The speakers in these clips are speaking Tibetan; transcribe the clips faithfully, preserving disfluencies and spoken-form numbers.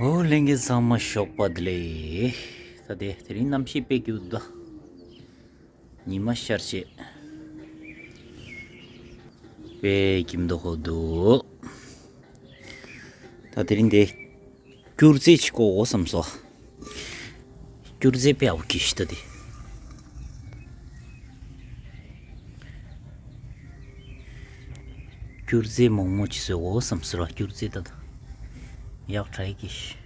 ཨོ་ལྷན་རྒྱས་ཚང་མ་ཞོགས་པ་བདེ་ལེགས། ད་དེ་དེ་རིང་གནམ་གཤིས་དཔེ་སྐྱིད་འདུག་ཉི་མ་ཤར་བྱས། དཔེ་སྐྱིད་མདོག་ཁ་པོ་འདུག་ད་དེ་རིང་དེ་སྐྱུར་རྫས་ཅིག་བཀོག་དགོས་བསམ་སོང་། སྐྱུར་རྫས་དཔེ་ཡག་པོ་གྱིས་ཤིག་ད་དེ། སྐྱུར་རྫས་མོག་མོག་ཅིག་བཟོས་དགོས་བསམ་སོང་ར། སྐྱུར་རྫས་ད་ད་ཡག་དྲག་གྱིས་ཤིག་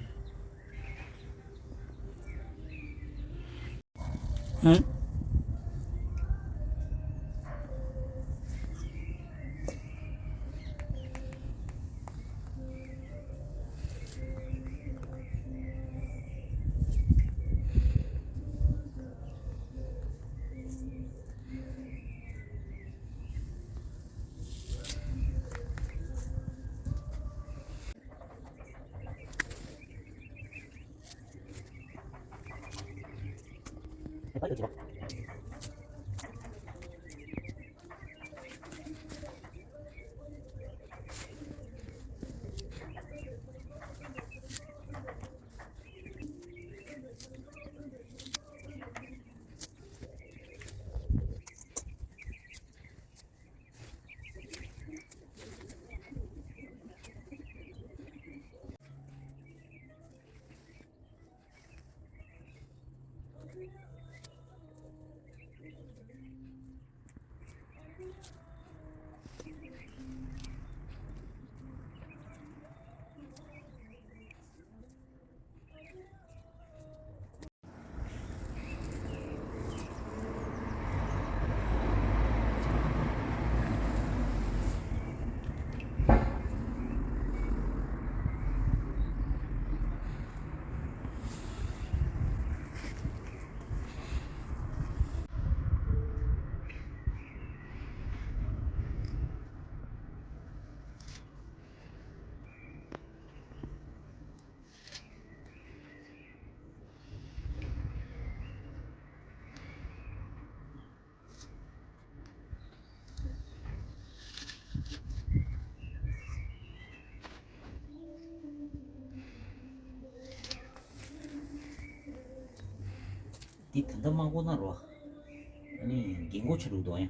འདི་ད་ལྟ་མ་བཀོག་ན་རོ། ཨ་ནི་རྒན་གོག་ཆགས་འགྲོ་འདུག་ཡ།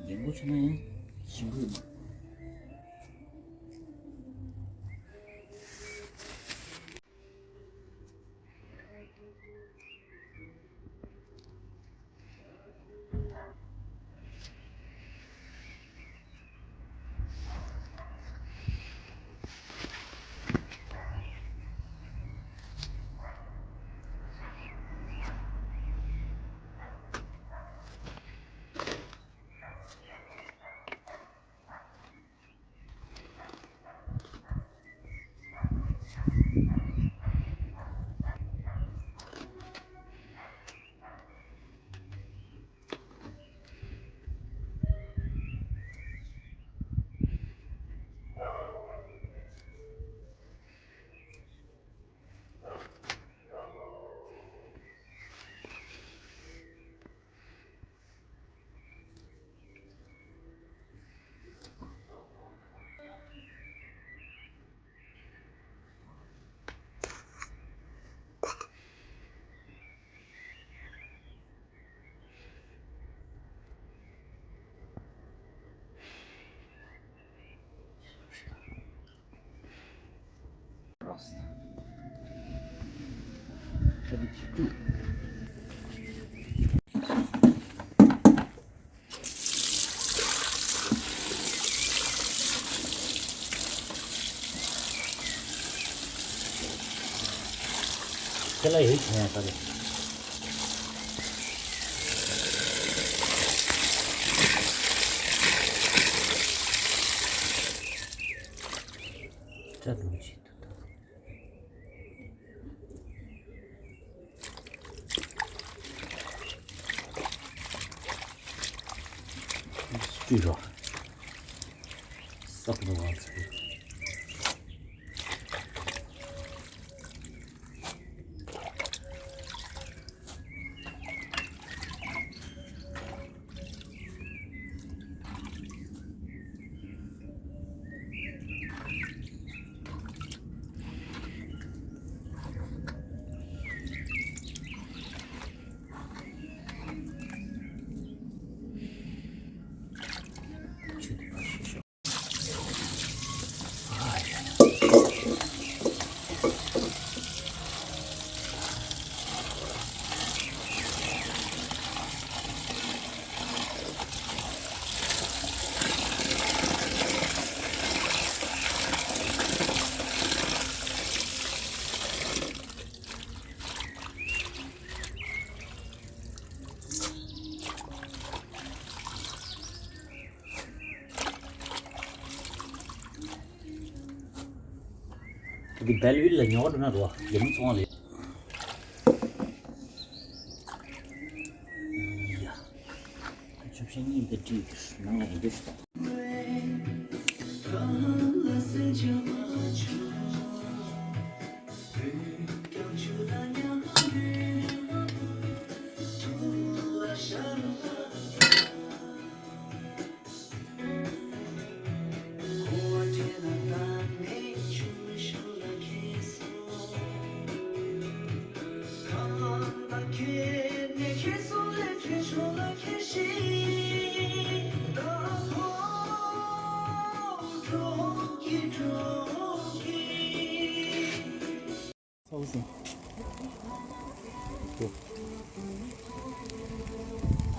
རྒན་གོག་ཆགས་ན་ཡང་ཞིམ་པོ་ཡོད་མ། ཁྱེད་ལ་ཡོད་ཀྱི་ཡང་ས་རེད། སྐྲ་དུ་བྱེད་དུ་དང་། སྤྲུལ་རོགས། སྲབ་རོགས་ང་ཚོ། འདི་སྦེལ་ཝིལ་ལ་ཉོ་བ་འགྲོ་ན་རོ། རྒྱ་མི་ཚོང་ལས། ཡ། ཆུ་ཤིང་གཉིས་འདི་བྲིས་ནང་ལ་ཡིན་འདི་ཞིག་དང་།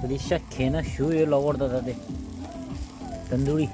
ད་དེ་ཤ་གས་ན་ཞུ་ཡོད་ལ་བོར་ད་ད་དེ། དན་དུ་རི།